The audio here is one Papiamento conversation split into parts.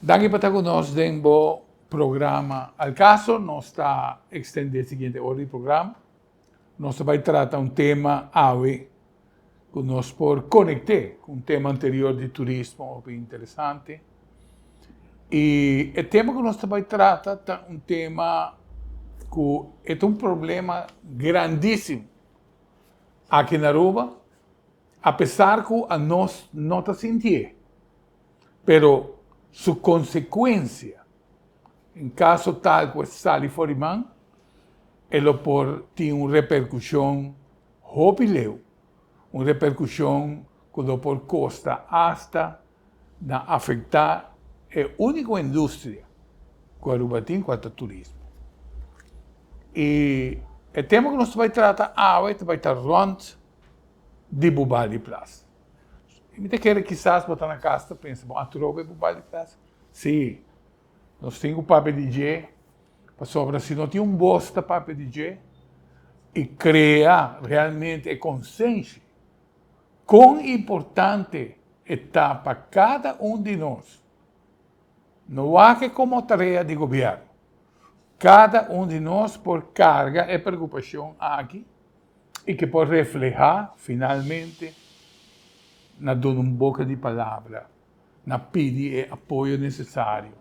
Danki pa ta ku nos den bo programa Al Caso. Nos ta extende e siguiente ora di programa. Nos ta bai trata un tema awe ku nos por konekt'é ku un tema anterior di turismo hopi interesante. I e tema ku nos ta bai trata ta un tema ku e ta un problema grandísimo aki na Aruba, apesar ku anos no ta sintié. Pero su konsekuensia, en kaso tal ku e sali for di man, e lo por tin un reperkushon hopi leu, un reperkushon ku lo por kosta asta na afektá e úniko industria ku Aruba tin, ku ta turismo. I e tema ku nos ta bai trata awe ta bai ta rònt di Bubali Plas. I mi ta kere kisas bo ta na kas ta pensa, bon, atrobe Bubali Plas? Sí, nos tin ku papia di dje, pasobra si no tin un bos ta papia di dje i krea realmente e konsenshi kon importante e ta pa kada un di nos, no wak e komo tarea di gobièrnu, kada un di nos por karga e preokupashon aki i ke por reflehá finalmente na duna un boka di palabra, na pidi e apoyo nesesario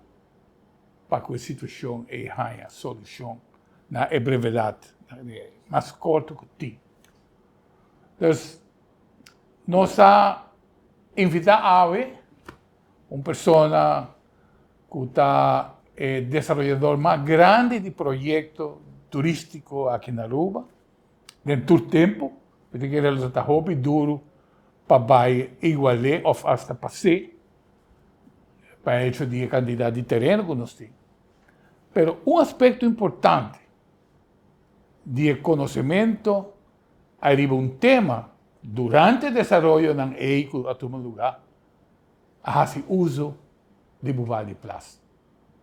pa ku e situashon ei haña solushon na e brevedat mas korto ku tin. Dus, nos a invitá awe un persona ku ta e desaroyador mas grandi di proyekto turístiko aki na Aruba den tur tempu. Mi ta kere lo ta hopi duru pa bai igual'é òf asta pas'é pa e hecho di e kantidat di tereno ku nos tin. Pero un aspekto importante di e konosementu ariba un tema durante e desaroyonan ei ku a tuma lugá a hasi uso di Bubali Plas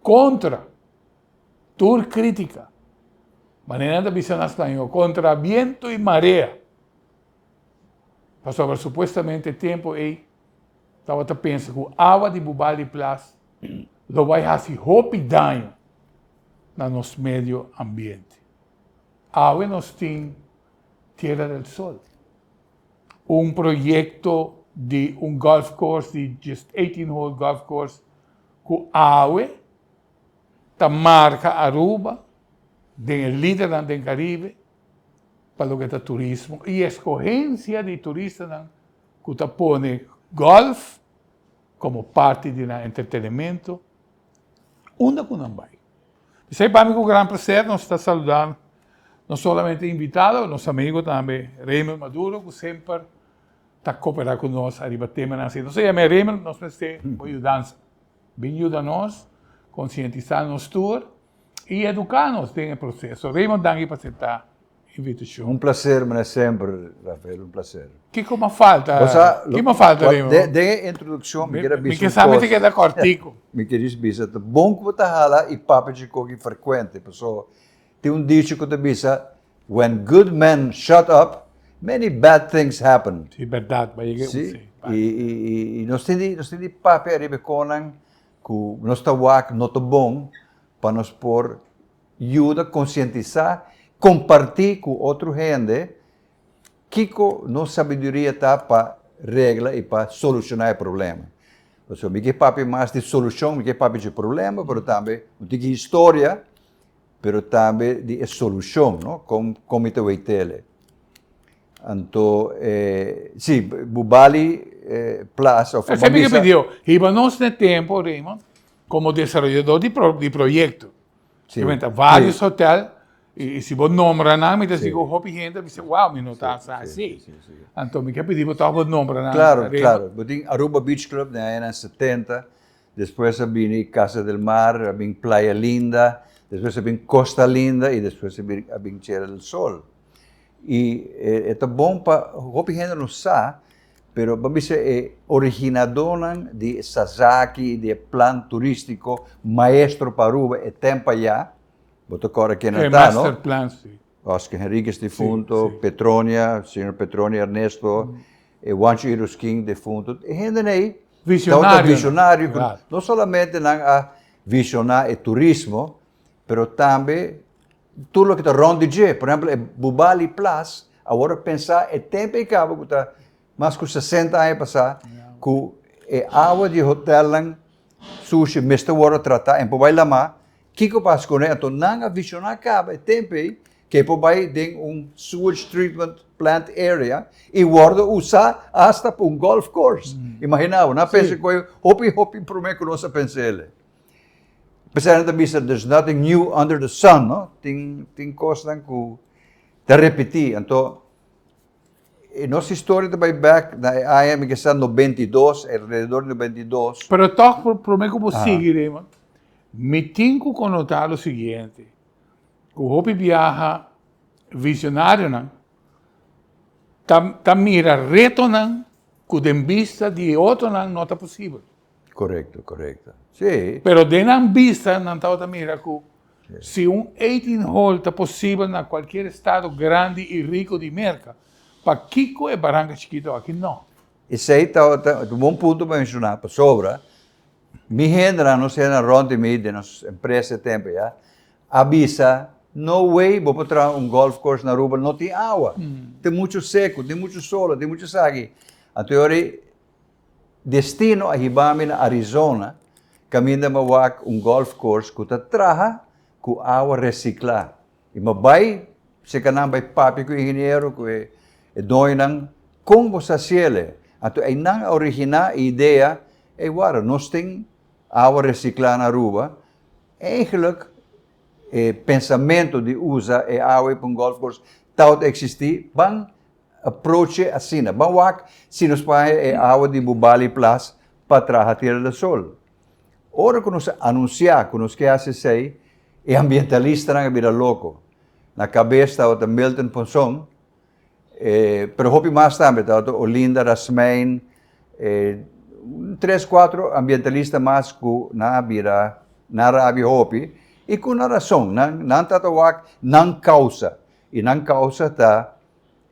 kontra tur krítika, manera nan ta bisa na spañó, kontra bientu i marea, pasobra supuestamente e tempu ei tabata pensa ku awa di Bubali Plas lo bai hasi hopi daño na nos medio ambiente. Awe nos tin Tierra del Sol, un proyecto di un golf course di just 18 hole golf course cu awe ta marca Aruba den e lidernan den Caribe pa loke ta turismo y escogencia di turistanan cu ta pone golf como parti di nan entretenimento unda cu nan bay. P'esei pa mi ku gran plaser nos ta saluda no solamente invitado, nos amigo tambe Raymond Maduro ku semper ta koperá ku nos ariba temanan asina. Nos a yam'é Raymond, nos mester bo yudansa. Bin yuda nos, konsientisá nos tur i eduká nos den e proseso. Raymond danki pa aseptá invitashon. Un placer manera semper Rafael, un placer. Kiko ma falta? Bo sa, Ki ma falta Raymond? Den e introduccion mi kier a bisa un Mi ke sa mi ta keda kortico. Mi kier djis bisa ta bon ku bo ta hala i papia dje koki frecuente paso tin un dicho ku ta bisa when good men shut up many bad things happen. Si berdad, bo a yega Si, i nos tin di nos tin di papia ariba e konan ku nos ta wak no ta bon pa nos por Yuda konsientisá, kompartí ku otro hende kiko nos sabiduria ta pa regla i pa solushoná e problema. Pasobra mi ke papia mas di solushon, mi ke papia dje problema, pero tambe un tiki historia, pero tambe di e solushon, no? Kon kon mi ta wet'el. Anto, si, Bubali Plas of Esei mi ke pidió. Hiba nos n'e tempu, Raymond, komo desaroyador di proyekto. Sí. Te menta varios hotel y si bo nombra nan mi ta si ku hopi hende bisa wow mi no ta sa así. Anto mi ke pidi bo toch bo nombra nan. Claro, claro. Bo tin Aruba Beach Club den añanan 70, despues a bini Casa del Mar, a bin Playa Linda, despues a bin Costa Linda y despues a bin Tierra del Sol. Y e ta bon pa hopi hende no sa Pero bo bisa e originadónan di Sasaki, di e plan turístiko maestro pa Aruba e tempu ayá, bo ta kòrda ken nan ta, no? E master plan, si. Oscar Henriquez difunto, Petronia, señor Petronia Ernesto, e Juancho Iruskin difunto. E hendenan ei. Visionario. Visionario. No solamente nan a visiona e turismo, pero tambe tur loke ta rond di dje. Por ehempel, e Bubali Plas, awor a pensa e tempo ei caba cu ta mas cu 60 aña pasa, cu e awa di hotelnan sushi mester worde trata en por bay lama. Kico pasa cu ne? Anto nan a visiona caba e tempo ei cu e por bay den un sewage treatment plant area y worde usa hasta pa un golf course. Imagina bo, nan a pensa cu e hopi hopi prome cu nos a pensa ele. P'esei nan ta bisa there's nothing new under the sun, no? Tin tin kosnan ku ta repetí. Anto e nos historia ta bai bèk na e aña mi ke sa 92, alrededor di 92. Pero tòg promé ku bo sigui Raymond, mi tin ku konotá lo siguiente, ku hopi biaha visionarionan ta ta mira retonan ku den bista di e otronan no ta posibel. Korekto, korekto. Sí. Pero den nan bista nan tabata mira ku si un 18 hole ta posibel na kualkier estado grandi i riku di Merka, pakiko e baranka chikito aki no? Esei tabata un bon punto pa menshoná, pasobra mi hendenan, nos hendenan rònt di mi den nos empresa e tempu ya, a bisa, No way bo por traha un golf course na Aruba, no tin awa, tin muchu seku, tin muchu solo, tin muchu esaki. Anto e ora ei Destino a hiba mi na Arizona kaminda mi a wak un golf course ku ta traha ku awa resiklá. I mi a bai seka nan bai papia ku e ingeniero ku e doñonan kon bo sa hasiel. Anto einan a originá e idea, ey wara nos tin awa resiklá na Aruba, eigenlijk e pensamentu di usa e awa ei pa un golf course tabata eksistí, ban Aproche asina. Ban wak si nos por haña e awa di Bubali Plas pa traha Tierra del Sol. Ora ku nos a anunsiá ku nos ke hasi esei, e ambientalistanan a bira loko. Na kabes tabata Milton Ponson, pero hopi mas tambe, tabata Olinda Rasmijn, tres kuatro ambientalista mas ku nan a bira, nan a rabia hopi, i ku nan rason, nan tabata wak nan kousa. I nan causa ta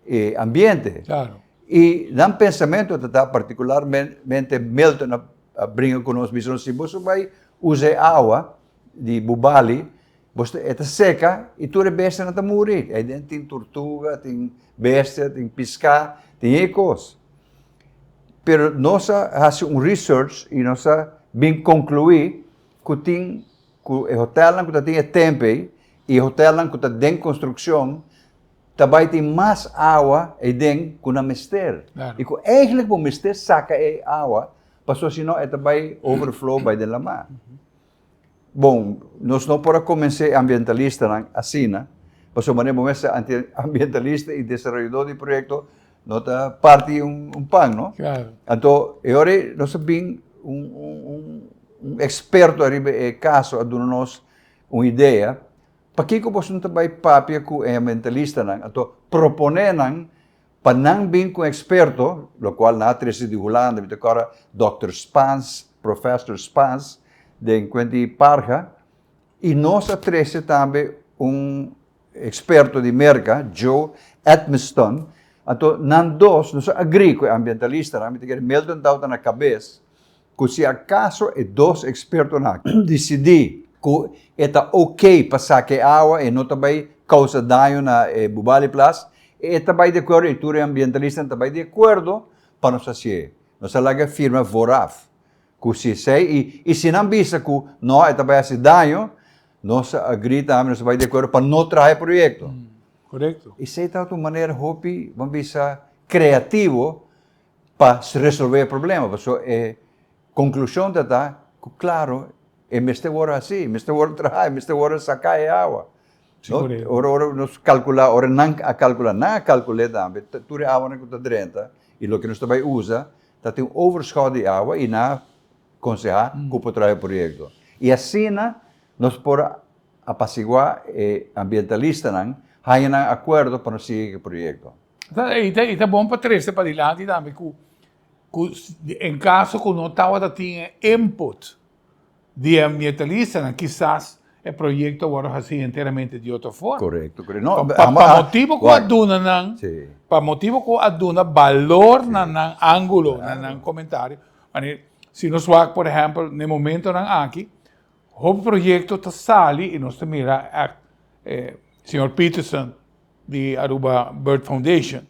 e ambiente. Claro. I nan pensamento ta ta particularmente Milton a bringa cu nos bisa nos si boso bay usa e awa di Bubali bos ta e ta seca y tur e bestianan ta muri. Aiden tin tortuga, tin bestia, tin pisca, tin e cos. Pero nos a haci un research y nos a bin conclui cu tin Ku e hotelnan ku ta tin e tempu ei i e hotelnan ku ta den konstrukshon ta bai tin mas awa eiden ku nan mester. I ku eigentlik bo mester saka e awa pasobra si no e ta bai overflow bai den lamá. Bon, nos no por a konvensé e ambientalistanan asina pasobra manera bo mester ambientalista i desaroyadó di proyekto no ta parti un pan, no? Anto e ora ei nos a bin un Un eksperto ariba e kaso a duna nos un idea, Pakiko boso no ta bai papia ku e ambientalistanan, anto proponé nan pa nan bin ku un eksperto, lokual nan a trese di Hulanda, mi ta kòrda Dòkter Spaans, Professor Spaans, den kuenti Parga, i nos a trese tambe un eksperto di Merka, Joe Edmiston, anto nan dos, nos a agrí ku e ambientalistanan, mi ta kere Milton tabata na kabes, ku si akaso e dos ekspertonan disidí ku e ta oké pa saka e awa e no ta bai kousa daño na e Bubali Plas, e ta bai di akuerdo i tur e ambientalistanan ta bai di akuerdo pa nos hasié. Nos a laga firma vooraf ku si esei i i si nan bisa ku no e ta bai hasi daño, nos a agrí tambe, nos a bai di akuerdo pa no traha e proyekto. Korekto. Esei tabata un manera hopi, bo a bisa, kreativo Pa resolve e problema, pasobra e conclusion ta ta cu claro e mester worde haci, e mester worde traha, e mester worde saca e awa. No? Ora ora nos calcula, ora nan a calcula, nan a calcule tambe tur e awanan cu ta drenta y loke nos ta bay usa ta tin un overschot di awa y nan a conseha cu por traha e proyecto. Y asina nos por apacigua e ambientalistanan, haya nan acuerdo pa nos sigui cu e proyecto. I ta i ta bon pa trese padilanti tambe ku ku en kaso ku no tabata tin e input di e ambientalistanan kisas e proyekto a wòrdu hasi enteramente di otro forma. Korekto, korekto. No, Pa pa motibu ku a duna nan, pa motibu ku a duna balor na nan ángulo, na nan komentario, manera. Si nos wak, por ehèmpel, na e momentonan aki, hopi proyekto ta sali i nos ta mira ègt señor Peterson di Aruba Bird Foundation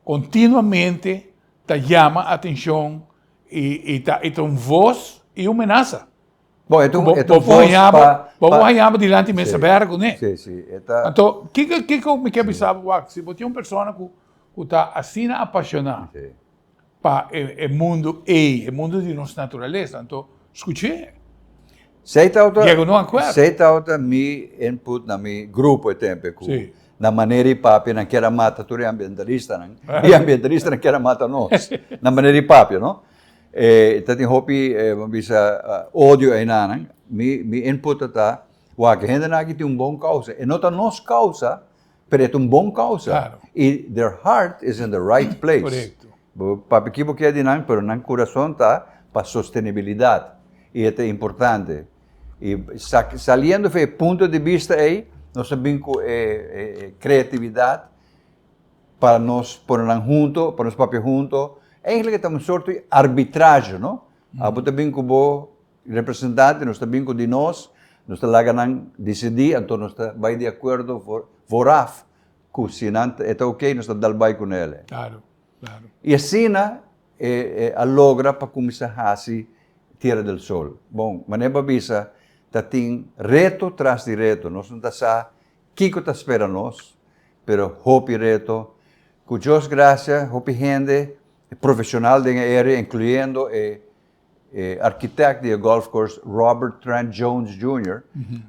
kontinuamente ta yama atenshon i ta i ta un vos i un menasa. Bo, e ta un, e ta un voz pa... Bo por haña bo dilanti mesa bèra kuné. Sí, sí, e ta... Anto, kiko, kiko mi ke bisa bo wak, si bo tin un persona ku ku ta asina apashoná pa e e mundu ei, e mundu di nos naturalesa, anto skuch'é. Sei tabata, Yega un akuerdo. Sei tabata mi input na mi grupo e tempo ku na manera di papia nan kier a mata tur e ambientalistanan i ambientalistanan kier a mata nos na manera di papia, no? E ta tin hopi, bo bisa, odio einanan. Mi mi input ta ta, wak, e hendenan aki tin un bon kousa. E no ta nos kousa, pero e ta un bon kousa. Claro. I their heart is in the right place. Korekto. Bo papia ki bo kier di nan, pero nan kurason ta pa sostenibilidat. I e ta importante. I saliendo for e punto di bista ei, nos a bin ku e e kreatividat pa nos pone nan hunto, pa nos papia hunto. Eigenlijk e ta un sorto di arbitrahe, no? Abo ta bin ku bo representante, nos ta bin ku di nos, nos ta laga nan disidí, anto nos ta bai di akuerdo vooraf ku si nan e ta oké, nos ta dal bai ku nel. Claro, claro. I asina e a logra pa kuminsá hasi Tierra del Sol. Bon, manera bo a bisa, ta tin reto tras di reto. Nos no ta sa kiko ta spera nos, pero hopi reto. Ku Dios gracia, hopi hende profesional den e area, incluyendo e e architect di e golf course Robert Trent Jones Jr.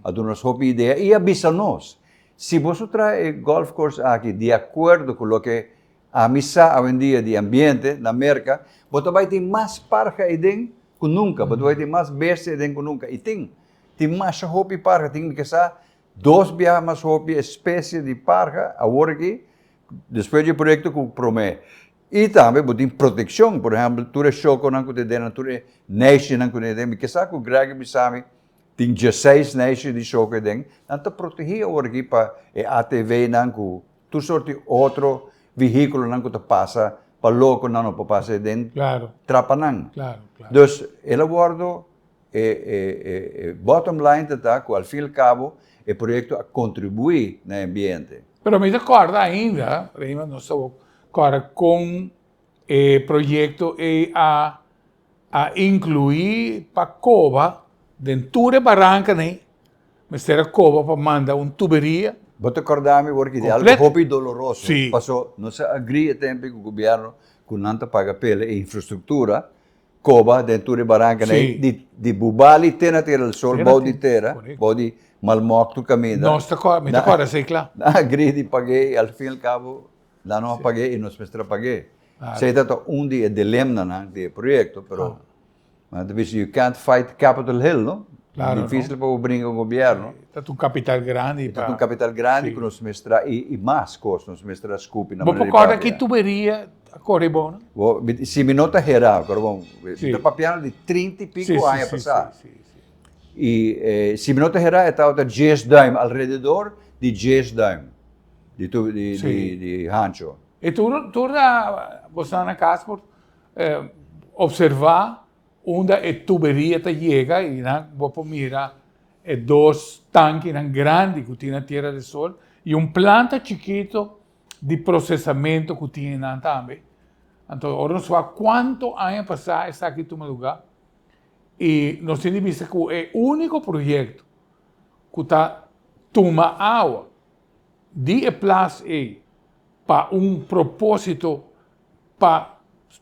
a duna nos hopi idea y a bisa nos, si boso traha e golf course aki di acuerdo cu loke ami sa awendia di ambiente na Merca, bo ta bay tin mas parha eyden cu nunca, bo ta bay tin mas bestia eyden cu nunca. Y tin, tin masha hopi parha, tin mi ke sa Dos biaha mas hopi espesie di parha awor aki despues di e proyekto ku promé. I tambe bo tin protekshon, por ehèmpel tur e shokonan ku ta den nan, tur e neishinan ku ta den. Mi ke sa ku Greg a bisa mi tin dieseis neishi di shoko den, nan ta protegí awor aki pa e ATV-nan ku tur sort di otro vehíkulonan ku ta pasa pa loko nan no por pasa den trapa nan. Dus el a wòrdu E bottom line ta ta ku al fin y al cabo e proyekto a kontribuí na e ambiente. Pero mi ta kòrda ainda, Raymond, nos ta kòrda kon e proyekto ei a a inkluí pa koba den tur e barankanan ei, mester a koba pa manda un tuberia. Bo ta kòrda mi wor ki di algu hopi doloroso, paso nos a agrí e tempu ku gobièrnu ku nan ta paga p'el e infrastruktura, Koba den tur e barankanan ei, di di Bubali te na Tierra del Sol, bou di tera, bou di Malmok tur kaminda. Nos ta kòrda, mi ta kòrda esei kla. Nan a gri di pag'é i al fin al kabo nan no a pag'é i nos mester a pag'é. Esei ta ta un di e dilemnanan di e proyekto, pero nan ta bisa you can't fight Capitol Hill, no? Claro, no. Difícil pa bo bringa un gobierno. Ta un capital grandi pa. Ta un capital grandi ku nos mester a, i mas kos nos mester a skupi na Bo manera por di kòrda papia. ki tuberia a kore bo, no? Bo, si mi no ta hera, pero bon, mi ta papiando di trinta i piko aña pasá. I si mi no ta hera e tabata dies duim, alrededor di dies duim di di di hancho. I tur tur bo sta na kas por observá unda e tuberia ta yega i nan bo por mira e dos tankinan grandi ku tin na Tierra del Sol i un planta chikito di procesamento cu tin einan tambe. Anto ora nos wak cuanto aña pasa esaki tuma lugar y nos tin di bisa cu e unico proyecto cu ta tuma awa di e plas ey pa un proposito pa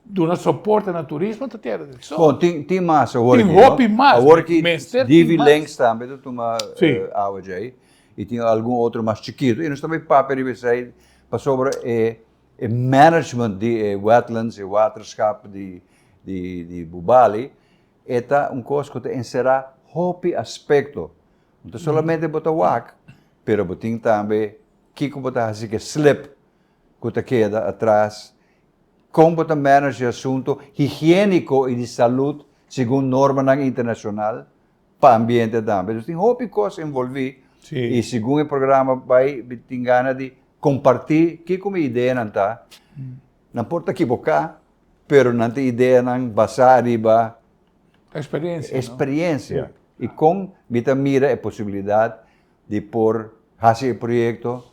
duna soporte na turismo ta Tierra del Sol. Bon, tin, tin mas awor Tin aki, no? hopi mas. Awor aki Mester tin Divi mas. Links tambe ta tuma Sí. awa djei i tin algun otro mas chikitu i nos ta bai papia riba esei pasobra e e management di e wetlands, e waterschap di di di Bubali e ta un kos ku ta enserá hopi aspekto. No ta solamente bo ta wak, pero bo tin tambe kiko bo ta hasi ku e slip ku ta keda atras, kon bo ta manage e asuntu higiéniko i di salud segun normanan internashonal pa ambiente tambe. Dus tin hopi kos envolví i segun e programa bai mi tin gana di kompartí kiko mi ideanan ta. Nan por ta kiboká, pero nan tin ideanan basá riba. Experiencia, no? Experiencia. Y con mi ta mira e posibilidad di por haci e proyecto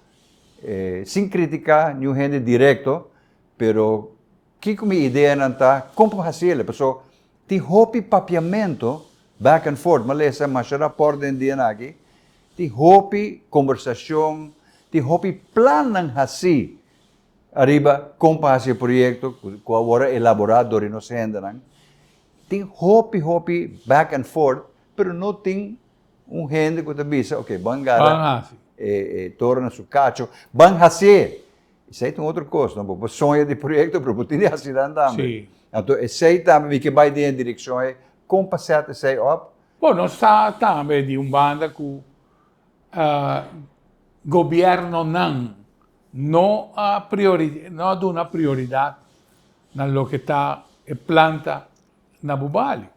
sin critica niun hende directo, pero kico mi ideanan ta, con por haciele, paso tin hopi papiamento back and forth, mi a lesa masha rapport den dianan aki, tin hopi combersacion, tin hopi plannan haci ariba con pa haci e proyecto cu a worde elabora door di nos hendenan. Tin hopi hopi back and forth, pero no tin un hende cu ta bisa, ok, ban gara e toro na su cacho, ban hacié. Esey ta un otro cos, no? Bo por soña di proyecto, pero bo tin di haci nan tambe. Anto esey tambe mi ke bay den e direccion ey, con pa set esey op? Bo, nos sa tambe di un banda cu gobiernonan no a priori no a duna prioridad na loke ta e planta na Bubali.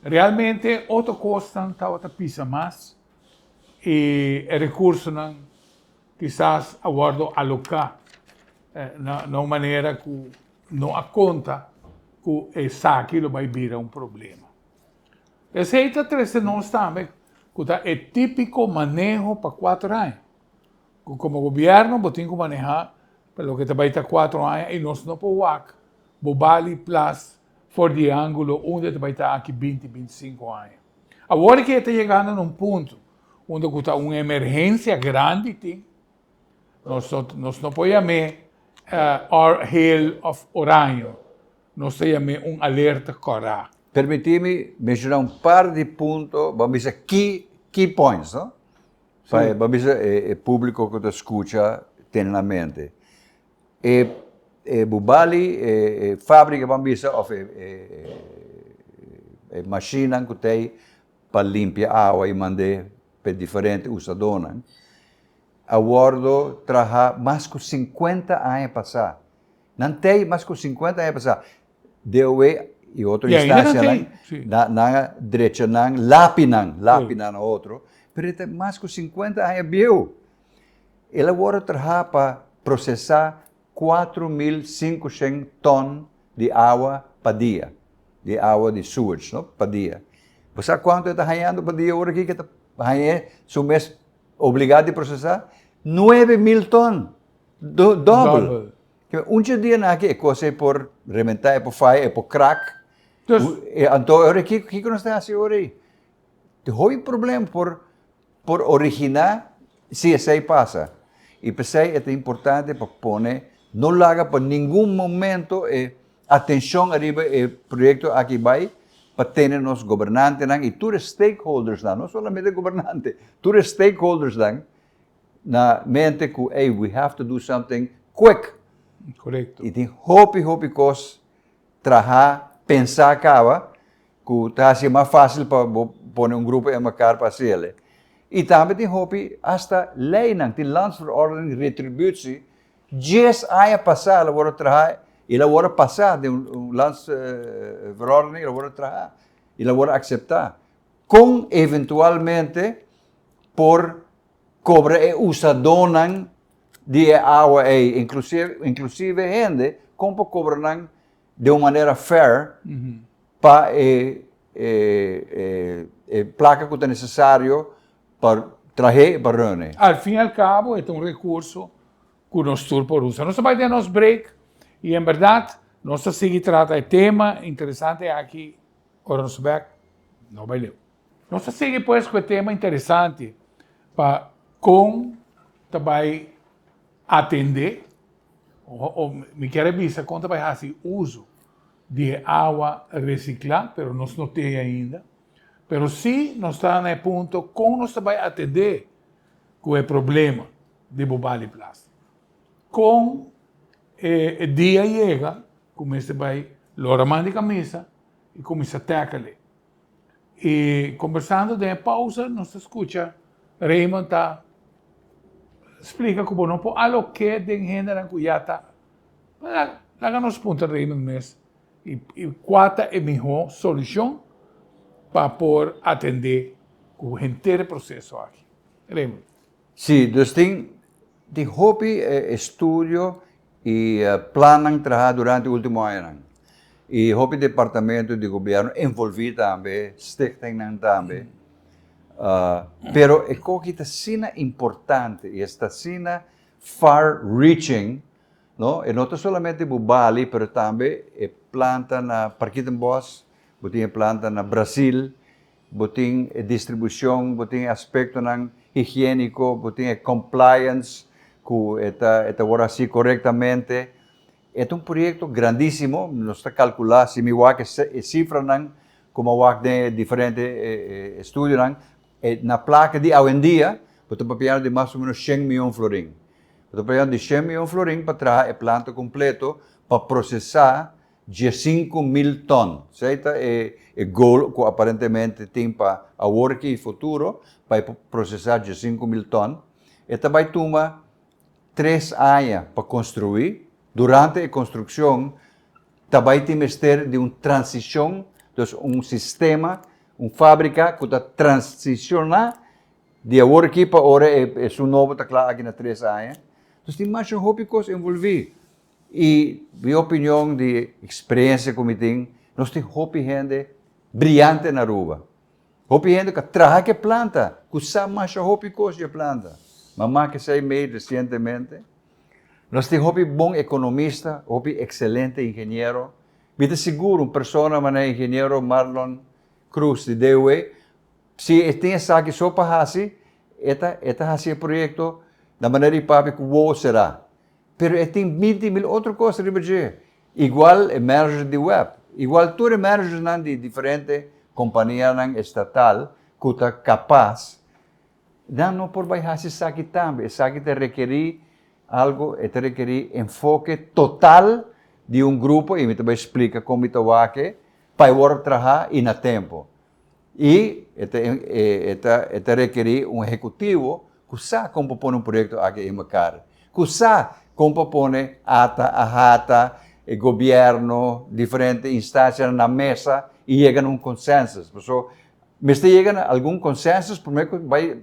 Realmente otro cosnan tabata pisa mas y e recursonan kisas a wordo aloca na na un manera cu no a conta cu esaki lo bay bira un problema. Esey ta trece nos tambe cu ta e tipico maneho pa cuatro aña. Cu como gobierno bo tin cu maneha pa loke ta bay ta cuatro aña y nos no por wak Bobali Plas for di e angulo unda ta bay ta aki binti, binticinco aña. Awor ki e ta yegando na un punto unda cu ta un emergencia grandi tin, nos no nos no por yam'e geel of oraño, nos ta yam'e un alerta cora. Permiti mi menciona un par di punto, bo a bisa key key points, no? Pa bo a bisa e publico cu ta scucha tene na mente. E e Bubali, e e fabrica bo a bisa of e e machinenan cu t'ey pa limpia awa y mand'e p'e diferente usadonan, a wordo traha mas cu cincuenta aña pasa. Nan t'ey mas cu cincuenta aña pasa. DOW y otro instancianan, nan a drecha nan, lapi nan, lapi nan na otro, pero e ta mas cu cincuenta aña bieu. El a wordo traha pa procesa 4500 ton di awa pa dia, di awa di sewage, no, pa dia. Bo sa cuanto e ta hañando pa dia ora aki ke ta hañ'e su mes obliga di procesa? 9000 ton! Dobel! Un dje dia nan aki e cos ei por rementa, e por faya, e por crack. Anto ora kiko, kiko nos ta haci ora ei? Tin hopi problem por por origina si esei pasa. Y p'esei e ta importante pa pone, no laga pa ningun momento e atencion ariba e proyecto aki bai pa tene nos gobernantenan y tur e stakeholdersnan, no solamente gobernante, tur e stakeholdersnan na mente cu ey we have to do something quick. Correcto. Y tin hopi hopi cos traha, pensa caba cu ta haci mas facil pa bo pone un grupo en mekaar pa haci ele. Y tambe tin hopi hasta leynan, tin landsverordening retributie, dies aña pasa el a worde traha y el a worde pasa den un landsverordening, el a worde traha y el a worde acepta. Con eventualmente por cobra e usadónan di e awa ei, inclusive, inclusive hende, con por cobra nan den un manera fair pa e, e, e, e placa cu ta necesario pa trahe y pa rune. Al fin y al cabo e ta un recurso cu nos tur por usa. Nos ta bai den nos break y en berdad nos ta sigui trata e tema interesante aki ora nos bek no bai leu. Nos ta sigui pues cu e tema interesante pa con ta bay atende o mi kier a bisa con ta bay haci uso di e awa recicla, pero nos no tin ainda. Pero si nos ta na e punto con nos ta bay atende cu e problema di Bubali Plas. Con e dia yega cu mester bay lora man di camisa y cuminsa tackle. Y conversando den e pausa nos ta scucha Raymond ta splica cu bo no por aloke den hendenan cu ya ta laga nos puntra Raymond mes y cua ta e miho solucion pa por atende cu henter e proceso aki. Raymond. Si, dus tin tin hopi estudio y plannan traha durante ultimo añanan. I hopi departamento di gobierno envolvi tambe, stichtingnan tambe. Pero e koki ta asina importante i esta asina far reaching, no? E no ta solamente Bubali, pero tambe e planta na Parkietenbos, bo tin e planta na Brasil, bo tin e distribucion, bo tin e aspectonan higienico, bo tin e compliance cu e ta e ta wor haci corectamente. E ta un proyecto grandisimo, nos ta calcula, si mi wak e cifranan cu mi a wak den e diferente estudionan, na placa di awendia bo ta papiando di mas o menos shen miyon florin. Bo ta papiando di shen miyon florin pa traha e planta completo pa procesa 15,000 ton. Esei ta e goal cu aparentemente tin pa awor aki y futuro, pa e por procesa 15,000 ton. E ta bay tuma 3 aña pa construi. Durante e construccion ta bay tin mester di un transicion, dus un sistema, un fabrica cu ta transiciona di awor aki pa ora esun nobo ta cla aki na 3 aña. Dus tin masha hopi cos envolvi. Y mi opinion di experiencia cu mi tin, nos tin hopi hende briyante na Aruba. Hopi hende cu a traha cu e planta, cu sa masha hopi cos di e planta. Mama ke esey mei recientemente. Nos tin hopi bon economista, hopi excelente ingeniero. Mi ta sigur un persona manera ingeniero Marlon Cruz di DOW, si e tin esaki so pa haci, e ta e ta haci e proyecto na manera di papia cu wowo cera. Pero e tin binti mil otro cos riba dje. Igual e manager di web, igual tur e managernan di diferente companianan estatal cu ta capas, nan no por bay haci esaki tambe. Esaki ta rekeri algo, e ta rekeri enfoke total di un grupo y mi ta bay splica con mi ta wak e pa e worde traha y na tempo. Y e ta e ta e ta rekeri un ehecutivo cu sa con pa pone un proyecto aki en mekaar, cu sa con pa pone ata, ahata, e gobierno, diferente instancianan na mesa y yega na un consensus. Paso mester yega na algun consensus prome cu bay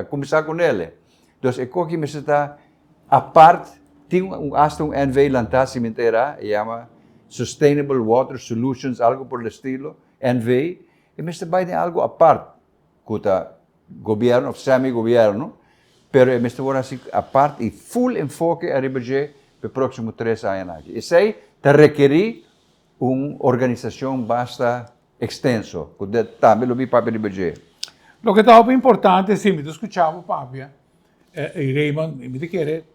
cuminsa cu nele. Dus e koki mester ta apart, tin un hasta un NV lanta si mi ta era, e yama Sustainable Water Solutions, algo por el estilo. NV, e mester bai den algo apart ku ta gobierno of semi gobierno, pero e mester wòrdu hasi apart i full enfoke ariba dje pa e próksimo tres añanan aki. Esei ta rekerí un organisashon basta ekstenso, ku tambe lo mi papia riba dje. Loke ta hopi importante, si mi ta skucha bo papia, i Raymond, mi ta kere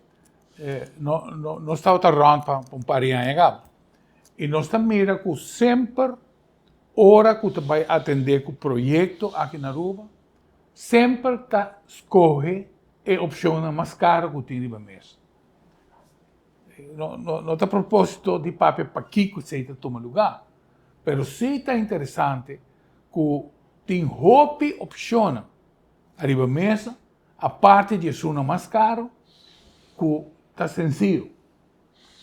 no no nos tabata rònt pa un par di aña kaba. I nos ta mira ku semper ora ku ta bai atendé ku proyekto aki na Aruba, semper ta skohe e opshonnan mas karo ku tin riba mesa. No no no ta propósito di papia pakiko esei ta tuma lugá, pero sí ta interesante ku tin hopi opshonnan ariba mesa aparte di esunnan mas karo ku ta sensiyo.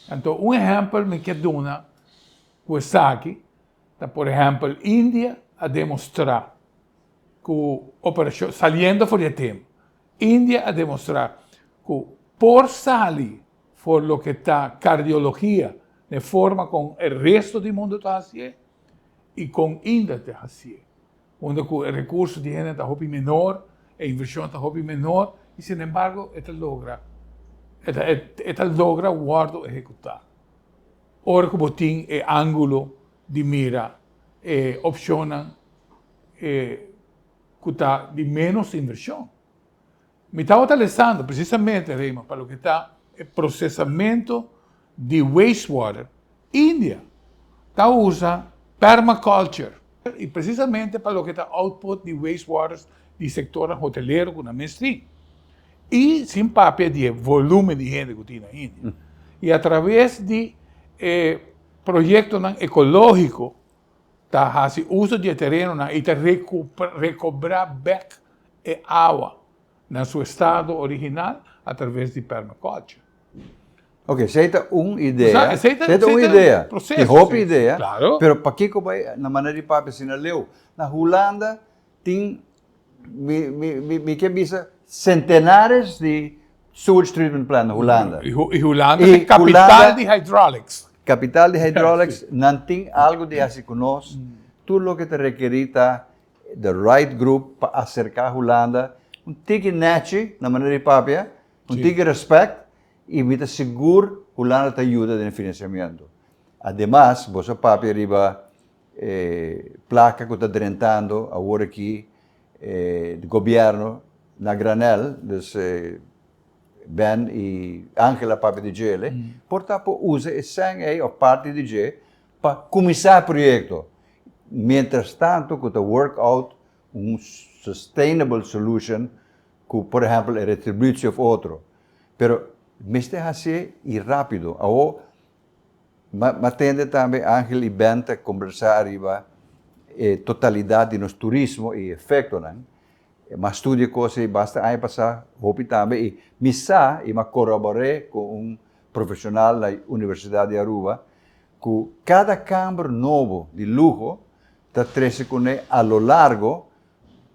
Anto un ehèmpel mi ke duna ku esaki ta por ehèmpel India a demostrá ku operashon, saliendo for di e tema, India a demostrá ku por sali for loke ta kardiologia den forma kon e resto di mundu ta hasié i kon India ta hasié. Unda ku e rekurso di hende ta hopi menor, e invershon ta hopi menor i sinembargo e ta logra e ta e ta logra wòrdu ehekutá. Ora ku bo tin e ángulo di mira e opshonnan e ku ta di ménos invershon. Mi tabata lesando precisamente, Raymond, pa loke ta e procesamento di wastewater. India ta usa permaculture y precisamente pa loke ta output di wastewaters di sectornan hotelero cu nan mes tin. Y sin papia di e volumen di hende cu tin na India. Y a traves di e proyectonan ecologico ta haci uso di e terenonan y ta recobra bek e awa na su estado original a traves di permaculture. Ok, esei ta un idea. Esei ta Esei ta un idea. proceso, Tin hopi sí. idea. Claro. Pero pakiko bai na manera di papia asina leu? Na Hulanda tin, mi, mi, mi, mi ke bisa centenares di sewage treatment plant na Hulanda. I, I Hulanda I ta capital Hulanda di hydraulics. Kapital di Hydraulics, nan tin algu di hasi ku nos. Tur loke ta rekerí ta the right group pa aserká Hulanda. Un tiki nèchi, na manera di papia, un tiki rèspèt i mi ta sigur Hulanda ta yuda den e finansiamentu. Ademas, boso a papia riba e plaka ku ta drentando awor aki di gobièrnu na granèl, dus Ben i Angel a papia di djele, por ta por usa e sèn ei òf parti di dje pa kuminsá e proyekto. Mientras tanto ku ta work out un sustainable solution ku por ehèmpel e retributie òf otro. Pero mester hasié i rápido. Awor m'a tende tambe Angel i Ben ta kombersá ariba e totalidat di nos turismo i efektonan. M'a studia kos ei basta aña pasá, hopi tambe, i mi sa i m'a korobor'é ku un profeshonal na Universidat di Aruba ku kada kamber nobo di luho ta trese kuné a lo largo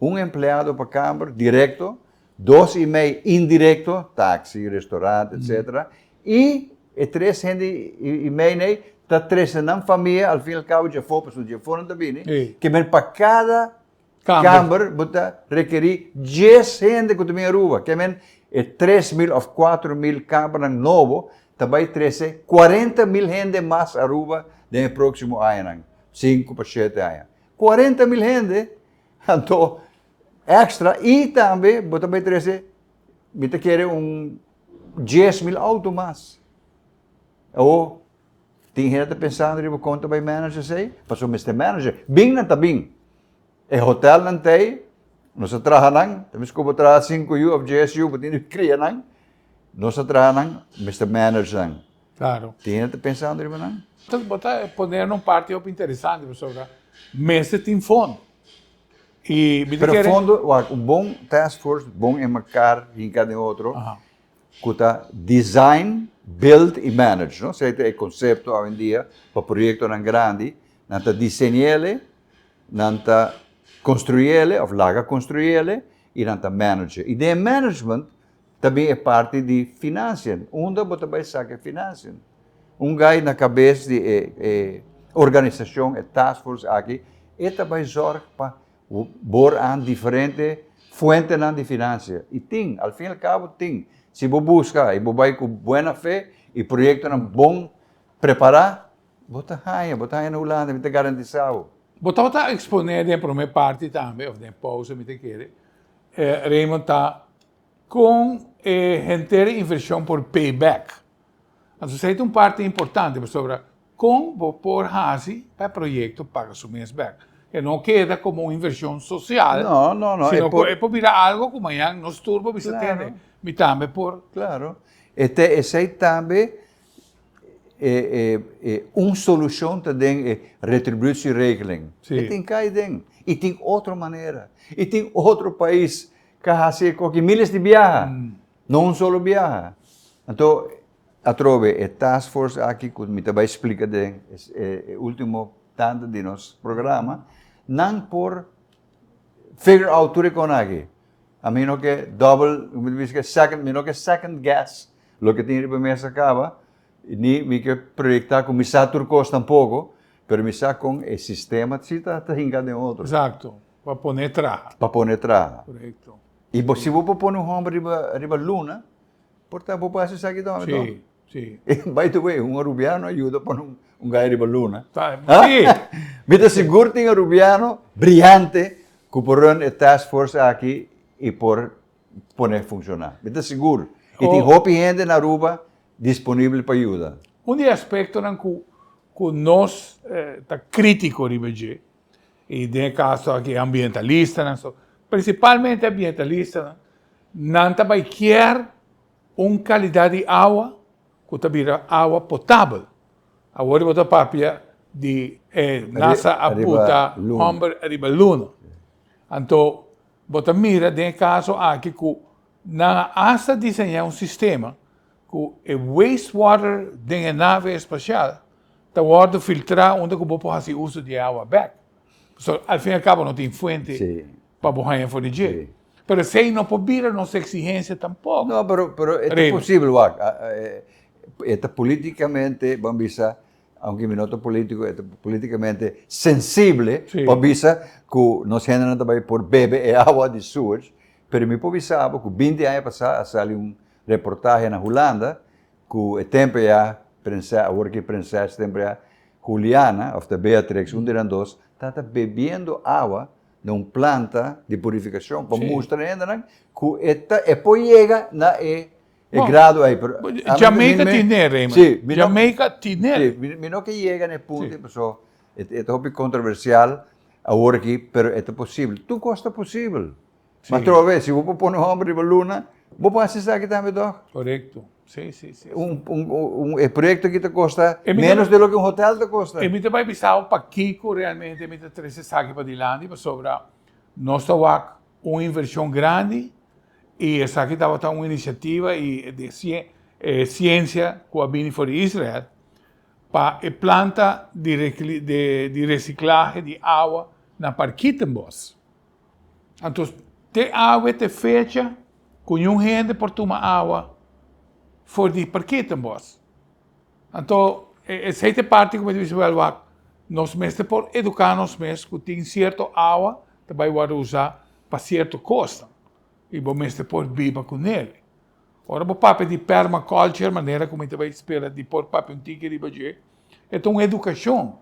un empleado pa kamber direkto, dos i mei indirekto, taksi, restorant, etsetera, i e tres hende i mei nei ta trese nan famia al fin i al kabo djafó, pasobra djafó nan ta bini, ke men pa kada Kamber bo ta rekerí djes hende ku ta bin Aruba. Ke men e 3000 òf 4000 kambernan nobo ta bai trese 40,000 hende mas Aruba den e próksimo añanan, sinku pa shete aña. 40,000 hende! Anto èkstra i tambe bo ta bai trese mi ta kere un 10,000 outo mas. Awor Tin hende ta pensando riba kon ta bai manage esei, pasobra mester manage. Bin nan ta bin. E hotelnan ta ei, nos a traha nan, ta mester ku bo traha sinku yu of dies yu, bo tin di kria nan. Nos a traha nan, mester manage nan. Claro. Tin hende ta pensando riba nan? Bo ta pone na un parti hopi interesante pasobra mester tin fondo. I mi ta Pero kere. fondo, wak, un bon task force, bon en mekaar hinka den otro. Ku ta design, build i manage, no? Esei ta e konsepto awendia pa proyektonan grandi. Nan ta diseñ'ele, nan ta konstruy'ele òf laga konstruy'ele i nan ta manage. I den e management ta bin e parti di financiën. Unda bo ta bai saka e financiën? Un gai na kabes di e e organisashon, e task force aki, e ta bai zòrg pa Bor an diferente fuentenan di financia. Y tin, al fin y al cabo tin. Si bo busca y bo bay cu buena fe y proyectonan bon prepara, bo ta haya, bo ta haya na Hulanda, mi ta garantisa bo. Bo tabata expone den prome parti tambe, of den pausa mi ta kere, Raymond, ta con e henter e inversion por pay back. Anto esey ta un parti importante pasobra Kon bo por hasi pa e proyekto paga su mes bek? E no keda komo un invershon sosial, No, no, no. sino ku e por bira algo ku mañan nos tur por bisa tende, mi tambe por. Klaro. E te esei tambe e e e un solushon ta den e retributieregeling. E tin kai den. I tin otro manera. I tin otro pais ka hasi e koki miles di biaha. No un solo biaha. Anto atrobe e task force aki ku mi ta bai splika den e ultimo tanda di nos programa, nan por figure out tur e kon aki. Ami no ke double, mi ta bisa ke second, mi no ke second guess loke tin riba mesa kaba, ni mi ke proyekta ku mi sa tur kos tampoko, pero mi sa kon e sistema si ta hinka den otro. Exacto, pa pone traha. Pa pone traha. Korekto. I bo si bo por pone un hòmber riba riba luna, por ta bo por hasi esaki tambe to? Sí, sí. By the way, un arubiano a yuda pone un un gai riba luna. Ta, sí. Mi ta sigur tin arubiano briyante ku por run e task force aki i por pone funshoná. Mi ta sigur. I tin hopi hende na Aruba disponibel pa yuda. Un di e aspektonan ku ku nos ta krítiko riba dje I den e kaso aki e ambientalistanan, so prinsipalmente ambientalistanan, nan ta bai kier un kalidat di awa ku ta bira awa potabel. Awor bo ta papia di e NASA a puta hòmber riba luna. Anto bo ta mira den e kaso aki ku nan a asta diseñá un sistema ku e wastewater den e nave espasial ta wòrdu filtrá unda ku bo por hasi uso di e awa bèk. Pasobra al fin i al kabo no tin fuente pa bo haña for di dje. Pero esei no por bira nos eksigensia tampoko. No, pero pero e ta posibel wak. E ta politikamente, ban bisa. aunke mi no ta politico, e ta politicamente sensible pa bisa cu nos hendenan ta bay por bebe e awa di sewage, pero mi por bisa bo cu binti aña pasa a sali un reportahe na Hulanda cu e tempo ya prinses, awor ki prinses tempo ya Juliana of ta Beatrix, un di nan dos, ta bebiendo awa na un planta di purificacion pa mustra hendenan cu e ta e por yega na e e grado ey pero Jamaica tine Raymond Jamaica tine mi no ke yega na e punto ey paso e ta hopi controversial awor aki pero e ta posibel tur cos ta posibel ma trobe si bo por pone un homber riba luna bo por haci esaki tambe toch Corecto si si si un un e proyecto aki ta costa menos de loke un hotel ta costa E mi ta bay bisa bo pakico realmente mi ta trece esaki padilanti pasobra nos ta wak un inversion grandi I esaki tabata un inisiativa i di e siensia ku a bini for di Israel pa e planta di di resiklahe di awa na Parkietenbos. Anto te awe te fecha ku niun hende por tuma awa for di Parkietenbos. Anto esei ta e parti ku mi ta bisa wèl wak nos mester por eduká nos mes ku tin sierto awa ta bai wòrdu usá pa sierto kosnan i bo mester por biba ku nel. Ora bo papia di permaculture manera ku mi ta bai spera di por papia un tiki riba dje, e ta un edukashon.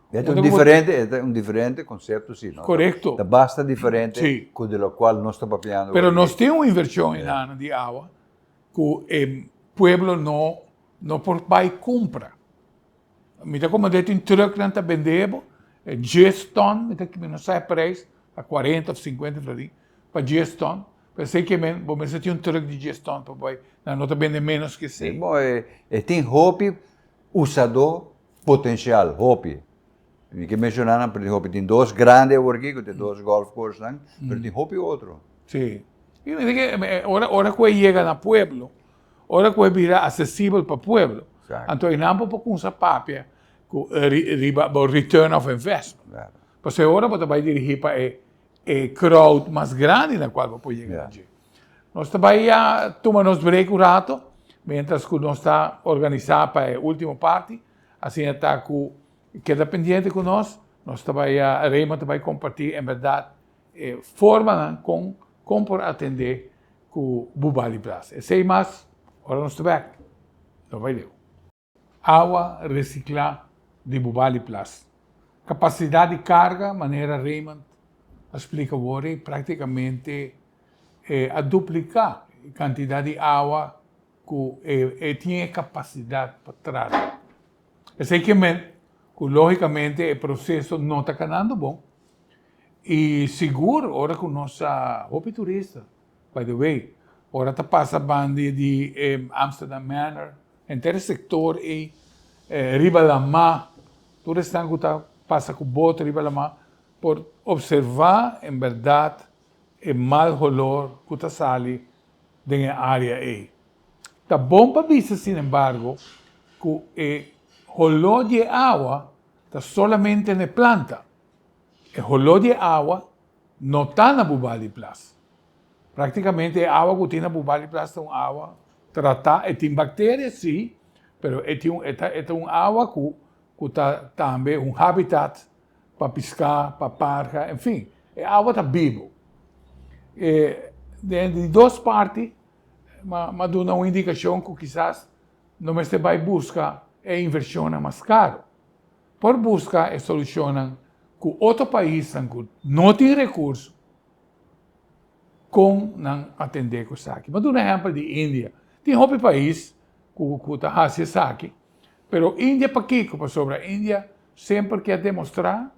E ta un diferente, e ta un diferente konsepto si, no? Korekto. Ta basta diferente ku di lokual nos ta papiando. Pero nos tin un invershon einan di awa ku e pueblo no no por bai kumpra. Mi ta komand'é tin trucknan ta bende bo dies ton, mi ta mi no sa e prijs, ta cuarenta of cincuenta florin pa dies ton, pero esei ke men bo mester tin un truck di dies ton pa bai, nan no ta bende menos ke esei. Bo e tin hopi usadó potencial, hopi. Mi ke menshoná nan, pero tin hopi. Tin dos grandi awor aki ku tin dos golf course nan, pero tin hopi otro. Sí. I mi ke ora ora ku e yega na pueblo, Ora ku e bira asesibel pa pueblo, anto einan bo por kumsa papia ku riba bo return of investment. Pasobra e ora bo ta bai dirigí pa e e crowd mas grandi na kual bo por yega na dje. Nos ta bai ya tuma nos break un rato, mientras ku nos ta organisá pa e ultimo parti, asina ta ku keda pendiente ku nos, nos ta bai Raymond ta bai kompartí en bèrdat E formanan kon kon por atendé ku Bubali Plas. Esei mas ora nos ta bèk. No bai leu. Awa resiklá di Bubali Plas. Kapasidat di karga, manera Raymond a splika awor ei, praktikamente a dupliká e kantidat di awa ku e tin e kapasidat pa trata. Esei ke men ku lógikamente e proseso no ta kanando bon. I sigur ora ku nos sa hopi turista, by the way, ora ta pasa banda di e Amsterdam Manor, henter e sektor ei riba lamá, tur esnan ku ta pasa ku boto riba lamá por opservá en bèrdat e mal holor ku ta sali den e área ei. Ta bon pa bisa sinembargo ku e holó di e awa ta solamente na e planta. E holó di e awa no ta na Bubali Plas. Práktikamente e awa ku tin na Bubali Plas ta un awa tratá, e tin bakteria sí, pero e tin un e ta e ta un awa ku ku ta tambe un habitat pa piská, pa parha, en fin, e awa ta bibu. E den di dos parti m'a duna un indikashon ku kisas no mester bai buska e invershonnan mas karu. Por buska e solushonnan ku otro paisnan ku no tin rekurso kon nan atendé ku esaki. Mi a duna ehèmpel di India. Tin hopi pais ku ku ta hasi esaki, pero India pakiko? Pasobra India semper ke a demostrá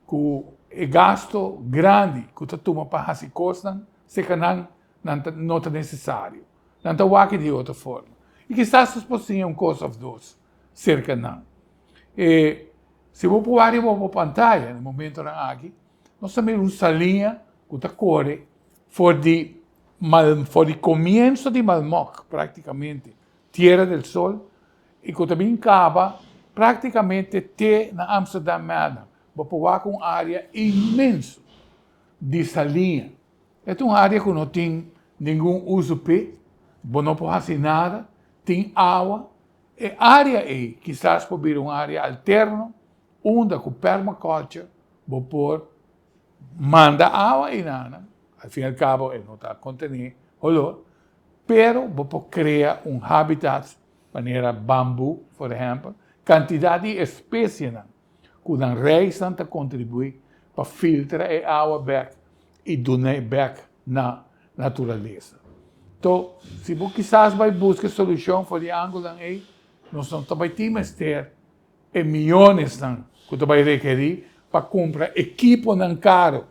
ku e gasto grandi ku ta tuma pa hasi kosnan serka nan, nan ta no ta nesesario. Nan ta wak di otro forma. I kisas nos por siña un kos òf dos serka nan. E si bo por wak riba bo pantaya na momentonan aki, nos ta mira un saliña ku ta kore for di mal for di komienso di Malmok praktikamente, Tierra del Sol, i ku ta bin kaba praktikamente te na Amsterdam Manor. Bo por wak un área inmenso di saliña. E ta un área ku no tin ningun uso p'e, bo no por hasi nada, tin awa. E área ei kisas por bira un área alterno unda ku permaculture bo por manda awa einan, al fin y al cabo e no ta kontené holor, pero bo por krea un habitat manera bambu, por ehèmpel, kantidat di espesienan ku nan reisnan ta kontribuí pa filtra e awa bèk i dun'é bèk na naturalesa. To, si bo kisas bai buska e solushon for di angulonan ei, nos no ta bai tin mester e miyonesnan ku ta bai rekerí pa kumpra ekiponan karo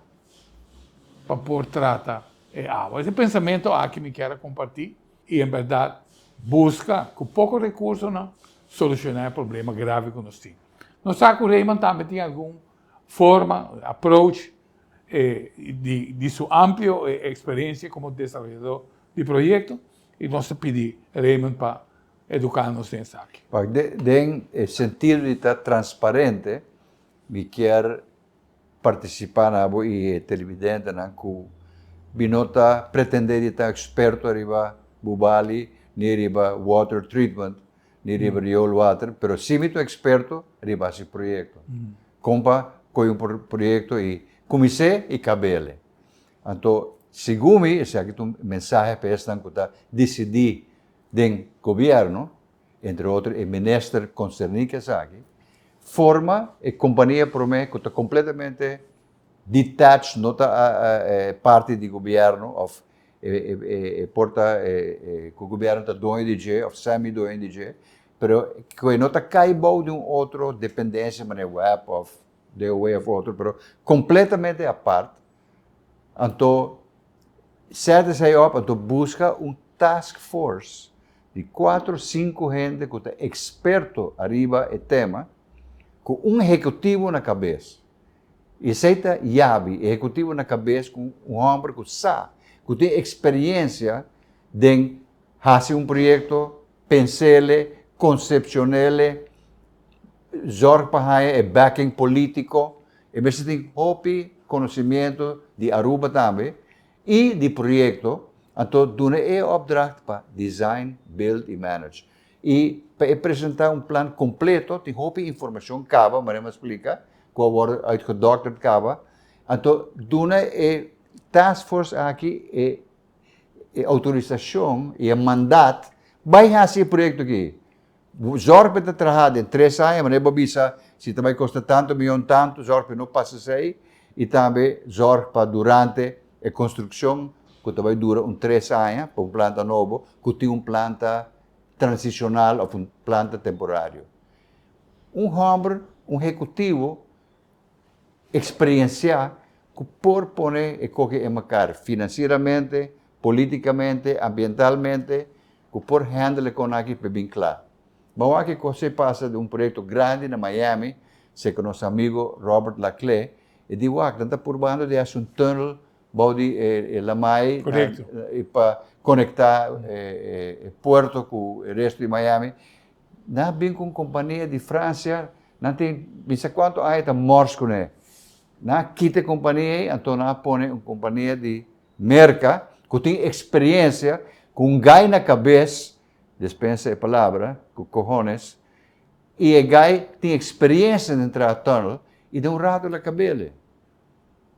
pa por trata e awa. Ese pensamentu aki mi kier a kompartí i en bèrdat buska ku poko rekursonan solushoná e problema grave ku nos tin. Nos sa ku Raymond tambe tin algun forma, approach, di su amplio eksperensia komo desaroyadó di proyekto i nos ta pidi Raymond pa eduká nos den esaki. Den e sentido di ta transparente, mi kier partisipá na bo i e televidentenan ku mi no ta pretendé di ta eksperto riba Bubali ni riba water treatment ni riba rioolwater, pero sí mi ta un eksperto riba hasi proyekto. Kon pa kohe un proyekto i kumins'é i kab'el. Anto segun mi esaki ta un mensahe pa esnan ku ta disidí den gobièrnu, entre otro e minister konserní ku esaki, forma e kompania promé ku ta kompletamente detached, no ta parti di gobièrnu òf e por ta ku gobièrnu ta doño di dje òf semi doño di dje, pero ku e no ta kai bou di un otro dependensia manera web òf DOW òf otro, pero kompletamente apart. Anto set esei op, anto buska un task force di kuatro sinku hende ku ta eksperto ariba e tema, ku un ehekutivo na kabes. I esei ta yabi, ehekutivo na kabes ku un hòmber ku sa, ku tin eksperiencia den hasi un proyekto, pens'ele, konsepshon'ele, Zorg pa haña e backing politico, e mester tin hopi conocimiento di Aruba tambe y di proyecto, anto duna e opdracht pa design, build y manage. Y pa e presenta un plan completo tin hopi informacion caba, manera mi a splica, cu a wordo uitgedokterd caba, anto duna e task force aki e e autorisacion y e mandat bay haci e proyecto aki. Zorg pa e ta traha den tres aña, manera bo bisa si ta bai kosta tantu miyon tantu, zorg pa e no pasa esei i tambe zorg pa durante e konstrukshon ku ta bai dura un tres aña pa un planta nobo ku tin un planta transishonal òf un planta temporario. Un hòmber, un hekutivo eksperensiá ku por pone e koke en mekar finansieramente, politikamente, ambientalmente, ku por handle e kon aki p'e bin kla. Bo wak e kos ei pasa den un proyekto grandi na Miami, serka nos amigo Robert Laclé, e di wak nan ta purbando di hasi un tunnel bou di e lamai pa konektá e puerto ku e resto di Miami. Nan a bin ku un kompania di Fransia, nan tin bisa kuantu aña ta mòrs kuné. Nan a kita e kompania ei, anto nan a pone un kompania di Merka ku tin eksperensia ku un gai na kabes, despensa e palabra, ku kohones, i e gai tin eksperensia den traha tunnel i den un ratu el a kab'el.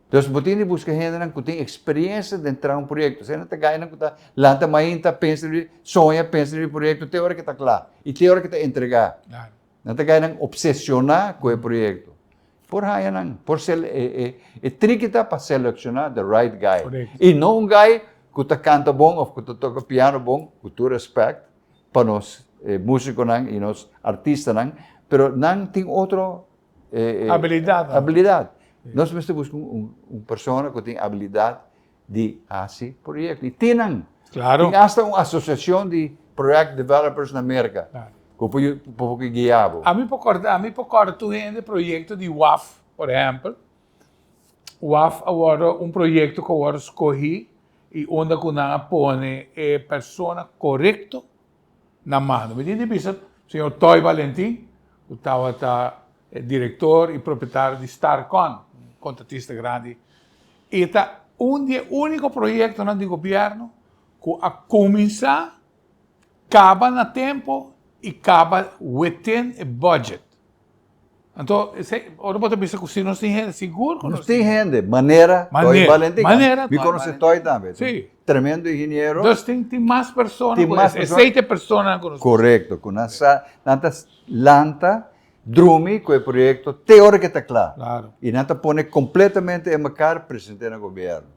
Dus bo tin di buska hendenan ku tin eksperensia den traha un proyekto. Esei nan ta gainan ku ta lanta mainta, pensa riba, soña, pensa riba e proyekto te ora ke ta kla i te ora ke ta entregá. Nan ta gainan opseshoná ku e proyekto. Por haña nan, por sel e e e triki ta pa selekshoná the right guy. I no un guy ku ta kanta bon òf ku ta toka piano bon, ku tur respèkt pa nos músikonan i nos artistanan, pero nan tin otro Abilidat. Abilidat. Nos mester buska un un persona ku tin abilidat di hasi proyekto. I tin nan. Claro. Tin asta un asosiashon di project developers na Merka. Claro. Ku por por guia bo. Ami por kòrda, ami por kòrda tur hende proyekto di waf, por ehèmpel. Waf a wòrdu un proyekto ku a wòrdu skohí i unda ku nan a pone e persona korekto na mando. Mi tin di bisa señor Toy Valentin, ku tabata e direktor i propietario di Starcon, un kontratista grandi. E ta un di e úniko proyektonan di gobièrnu ku a kuminsá, kaba na tempu i kaba within e budget. Anto, esei, ora bo ta bisa ku si nos tin hende, sigur ku nos tin hende. Manera Toy Valentin. Manera Mi konosé Toy tambe. Sí. Tremendo ingeniero. Dus tin tin mas persona ku esei ta e personanan ku nos. Korekto, ku nan sa, nan ta lanta, drumi ku e proyekto te ora ku e ta kla. Klaro. I nan ta pone kompletamente e mekar present'é na gobièrnu.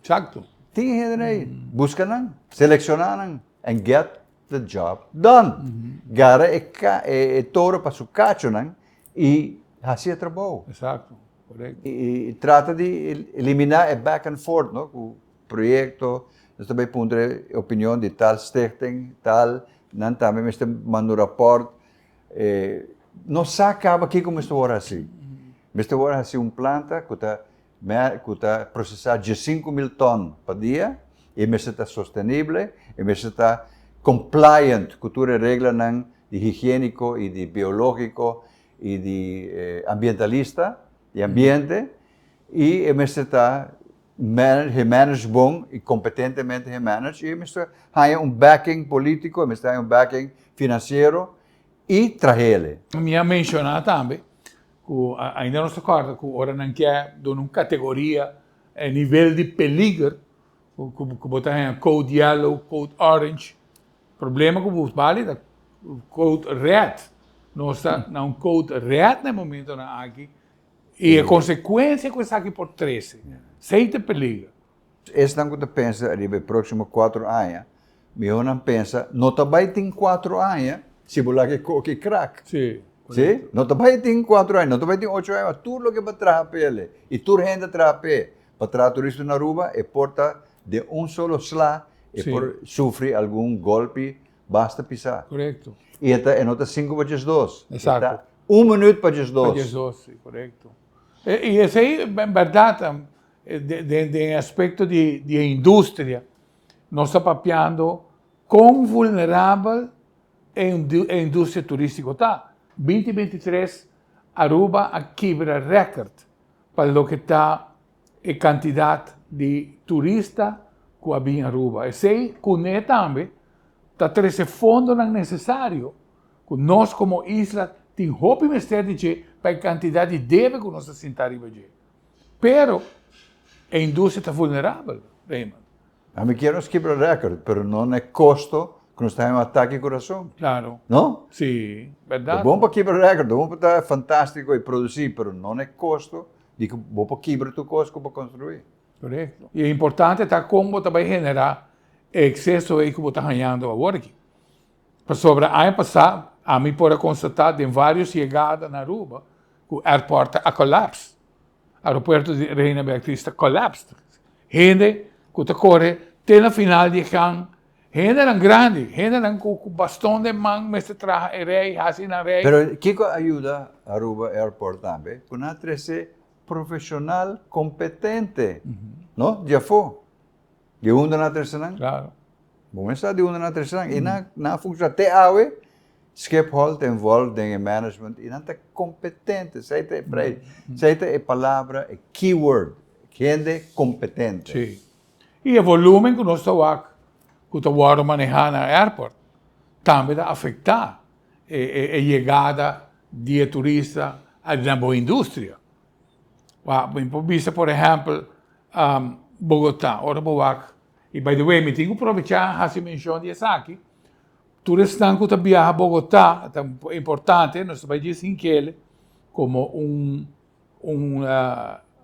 Eksakto. Tin hende ei. Buska nan, selekshoná nan and get the job done. Gara e e toro pa su kachonan i hasi e trabou. Exacto, correcto. I trata di eliminá e back and forth, no, ku proyekto, nos ta bai puntra e opinion di tal stichting, tal, nan tambe mester manda un rapòrt. No sa kaba kiko mester wòrdu hasi. Mester wòrdu hasi un planta ku ta ku ta prosesá 15,000 tòn pa dia, e mester ta sostenible, e mester ta compliant ku tur e reglanan di higiéniko i di biológiko i di ambientalista, di ambiente, i e mester ta gemanaged bon i kompetentemente gemanaged, i e mester haña un backing polítiko, e mester haña un backing finansiero i trahele. Mi a menshoná tambe ku ainda nos ta kòrda ku ora nan ke duna un kategoria e nivel di peliger ku bo ta haña code yellow, code orange, problema ku bo bali ta code red, nos ta na un code red na e momentonan aki i e konsekuensia ku esaki por trese, esei ta e peliger. Esnan ku ta pensa riba e próksimo kuatro aña, mihó nan pensa, no ta bai tin kuatro aña si bo laga e koki krak. Sí. Sí? No ta bai tin kuatro aña, no ta bai tin ocho aña, ma tur loke bo traha p'e i tur hende a traha p'e pa traha turismo na Aruba, e por ta den un solo sla, e por sufri algun golpi basta pisá. Korekto. I e ta, e no ta sinku pa diesdos. Esakto. E ta un minüt pa diesdos. Pa diesdos, sí, korekto. I esei, en bèrdat, Den e aspecto di e industria, nos ta papiando con vulnerabel e industria turistico ta. 2023 Aruba a kibra record pa loke ta e cantidad di turista cu a bin Aruba. Esey cune tambe ta trece fondonan necesario cu nos como isla tin hopi mester di dje pa e cantidad di debe cu nos ta sinta riba dje. Pero e industria ta vulnerabel, Raymond. Ami kier nos kibra record, pero no na e costo cu nos ta haña un atake di curason. Claro. No? Si, berdad. Ta bon pa kibra record, ta bon pa ta fantastico y produci, pero no na e costo di cu bo por kibra tur cos cu bo construi. Corecto. Y e importante ta con bo ta bay genera e exceso ey cu bo ta hañando awor aki. Pasobra aña pasa ami por a constata den varios yegada na Aruba cu airport a collapse. Aeropuerto di Reina Beatriz ta collapsed. Hende cu ta core te na final di e gang, hendenan grandi, hendenan cu baston den man mester traha e rij, haci nan rij. Pero kico a yuda Aruba Airport tambe? Cu nan a trece profesional competente, no? Di afo. Di unda nan a trece nan? Claro. Bo mes sa di unda nan a trece nan. I nan a funciona te awe. Schiphol ta involved den e management i nan ta competente. Esei ta e prijs. Esei ta e palabra, e keyword. Hende competente. Sí. I e volumen ku nos ta wak ku ta wòrdu manehá na airport tambe ta afektá e yegada di e turista na bo industria. Wak, mi por bisa por ehèmpel Bogotá, ora bo wak, i by the way mi tin ku probechá hasi menshon di esaki, Tur esnan ku ta biaha Bogotá, ta importante, nos ta bai djis hink'el komo un un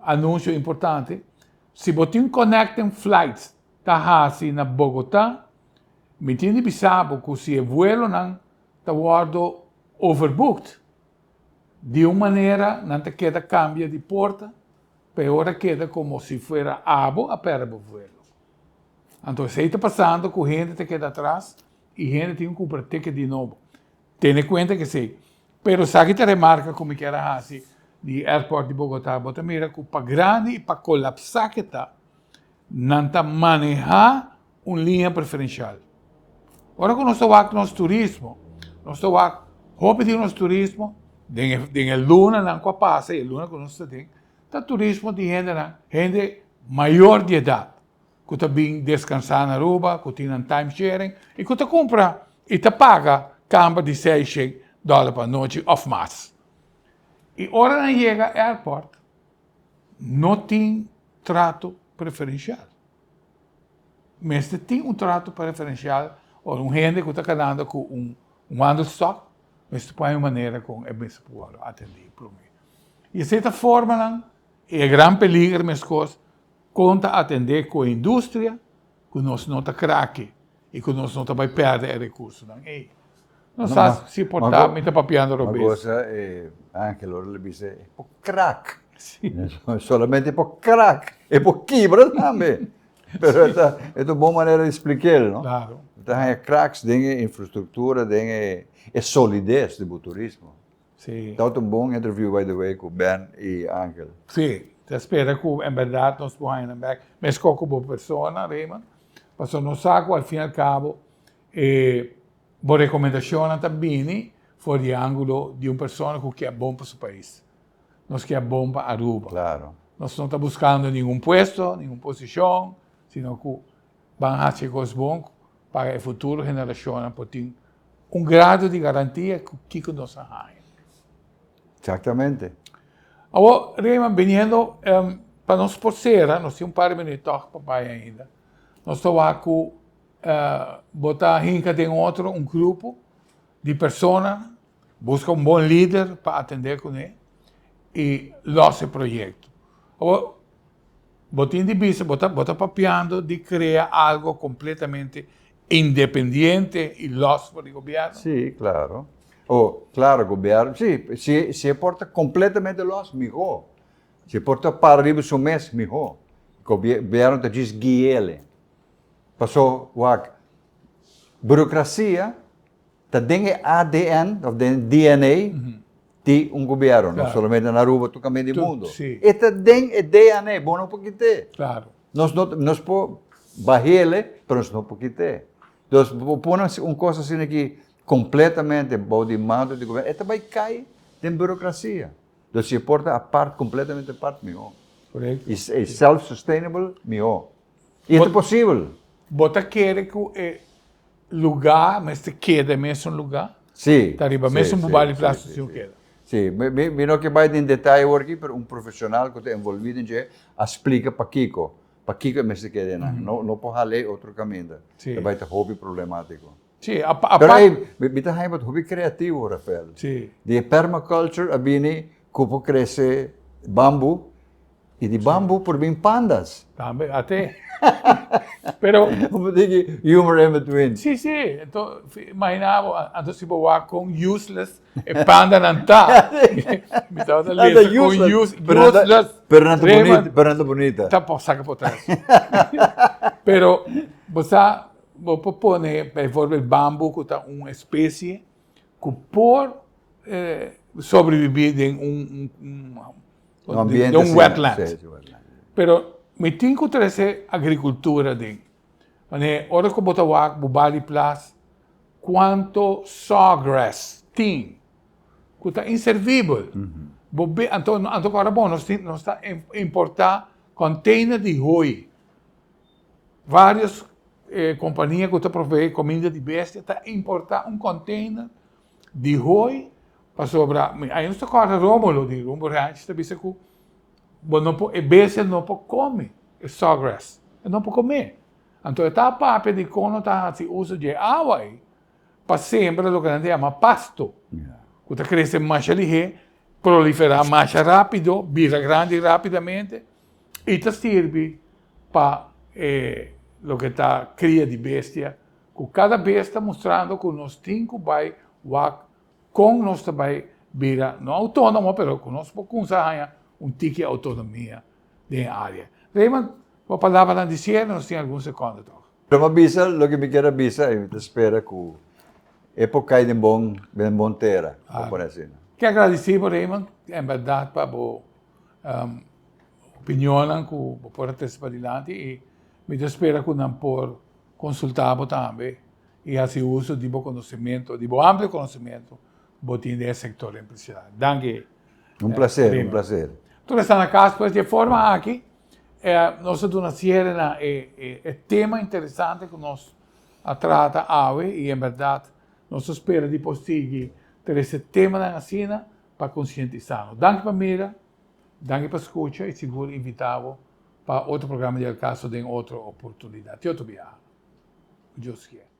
anunsio importante, si bo tin connecting flights ta hasi na Bogotá, mi tin di bisa bo ku si e vuelonan ta wòrdu overbooked, di un manera nan ta keda kambia di porta, pa e ora keda komo si fuera abo a pèrdè bo vuelo. Anto esei ta pasando ku hende ta keda atras i hende tin ku kumpra ticket di nobo. Tene kuenta ku esei. Pero esaki ta remarka ku mi kier a hasi di airport di Bogotá. Bo ta mira ku pa grandi i pa kolapsá ke ta, nan ta manehá un liña preferenshal. Ora ku nos ta wak nos turismo, nos ta wak hopi di nos turismo den e den e lunanan ku a pasa i e luna ku nos ta den, ta turismo di hendenan, hende mayor di edat. Ku ta bin deskansá na Aruba, ku tin nan time sharing i ku ta kumpra i ta paga. kamber di seishen dòler pa anochi òf mas. I ora nan yega airport no tin trato preferenshal. Mester tin un trato preferenshal ora un hende ku ta kanando ku un wandelstok mester por hay un manera kon e mester por wòrdu atendí promé. I esei ta formanan i e gran peliger meskos kon ta atendé ku e industria ku nos no ta kraki i ku nos no ta bai pèrdè e rekursonan ei. No sa si por ta mi ta papiando robes. Ma gosa e Angel ora el a bisa e por krak. Solamente e por krak, e por kibra tambe. Pero e ta e ta un bon manera di splikel, no? Claro. Ta haña kraks den e infrastruktura, den e e solides di bo turismo. Sí. Tabata un bon interview by the way ku Ben i Angel. Sí, ta spera ku en bèrdat nos por haña nan bèk. Meskos ku bo persona, Raymond, pasobra nos sa ku al fin al kabo e bo rekomendashonnan ta bini for di e ángulo di un persona ku ke bon pa su pais. Nos ke bon pa Aruba. Claro. Nos no ta buskando ningun puesto, ningun posishon, sino ku ban hasi e kos bon pa e futuro generashonnan por tin un grado di garantia ku kiko nos a haña. Exactamente. Awor, Raymond, biniendo pa nos por sera, nos tin un par di minuut tòg pa bai ainda, nos ta wak ku bo ta hinka den otro un grupo di persona, buska un bon lider pa atendé kuné i lòs e proyekto. Awor, Bo tin di bisa, bo ta, bo ta papiando di crea algo completamente independiente y los for di gobierno? Sí, claro. O, claro, gobierno, sí, si, si e por ta completamente los, miho. Si e por ta para riba su mes, miho. Gobierno ta djis guiele. Paso, wak, burocracia Ta den e ADN of den e DNA di un gobierno, no solamente na Aruba, tur kaminda di mundo. E ta den e DNA, bo no por kit'é. Nos no, nos por bah'ele, pero nos no por kit'é. Dus bo pone un kos asina aki kompletamente bou di mando di gobierno, e ta bai kai den burokrasia. Dus si e por ta apart, kompletamente apart, mihó. I self-sustainable, mihó. I e ta posibel. Bo ta kere ku e Lugá mester keda e mesun lugá? Sí. Ta riba mesun Bubali Plaza si un keda? Sí. Mi no ke bai den detaye awor aki, pero un profesional ku ta envolví den dje a splika pakiko, pakiko e mester keda einan. No, no por hal'é otro kaminda. Sí. Ta bai ta hopi problemátiko. Sí, apa. Pero ey, mi ta haña bo ta hopi kreativo, Rafael. Sí. Di e permaculture a bini ku por krese bambu I di bambu por bin pandas. Tambe, ate. Pero. Como digi, humor in between. Sí, sí. Enton, imagina bo, anto si bo wak con useless e pandanan ta. Mi tabata lesa con useless. Pero nan ta bunita, pero nan ta bunita. Ta por saca por tres. Pero, bo sa, bo por pone, bijvoorbeeld bambu cu ta un especie cu por sobrevivi den un, un, Un ambiente den un wetland. Sí, sí, wetland. Pero mi tin cu trece agricultura den. Wanneer ora cu bo ta wak bo bali plas cuanto sawgrass tin cu ta inservibel. Bo be anto anto cu ora bon nos tin nos ta importa container di hooi. Varios compania cu ta provee comida di bestia ta importa un container di hooi pasobra mi aña nos ta corda Romulo di Rumbo Ranch ta bisa cu bo no por e bestia no por come e sawgrass e no por come anto e ta papia di con no ta haci uso di e awa ey pa sembra loke nan ta yama pasto cu ta crece masha lihe prolifera masha rapido bira grandi rapidamente y ta sirbi pa e loke ta cria di bestia Ku kada bes ta mustrando ku nos tin ku bai wak kon nos ta bai bira no outónomo pero ku nos por kumsa haña un tiki outonomia den e área. Raymond, bo palabranan di siere, nos tin algun sekondo tòg. Lo mi a bisa loke mi kier a bisa i mi ta spera ku e por kai den bon den bon tera, bo pone asina. Ke agradisí bo Raymond, en bèrdat pa bo opinionnan ku bo por a trese padilanti i mi ta spera ku nan por Consulta bo tambe y haci uso di bo conocimento, di bo amplio conocimento bo tin den e sector empresarial. Danki. Un placer, un placer. Tur esnan na cas pues di e forma aki nos a duna cierre na e tema interesante cu nos a trata awe y en berdad. Nos ta spera di por sigui trese temanan asina pa konsientisá nos. Danki pa mira, danki pa skucha i sigur invitá bo pa otro programa di Al Caso den otro oportunidat. Te otro biaha. Ku Dios kier.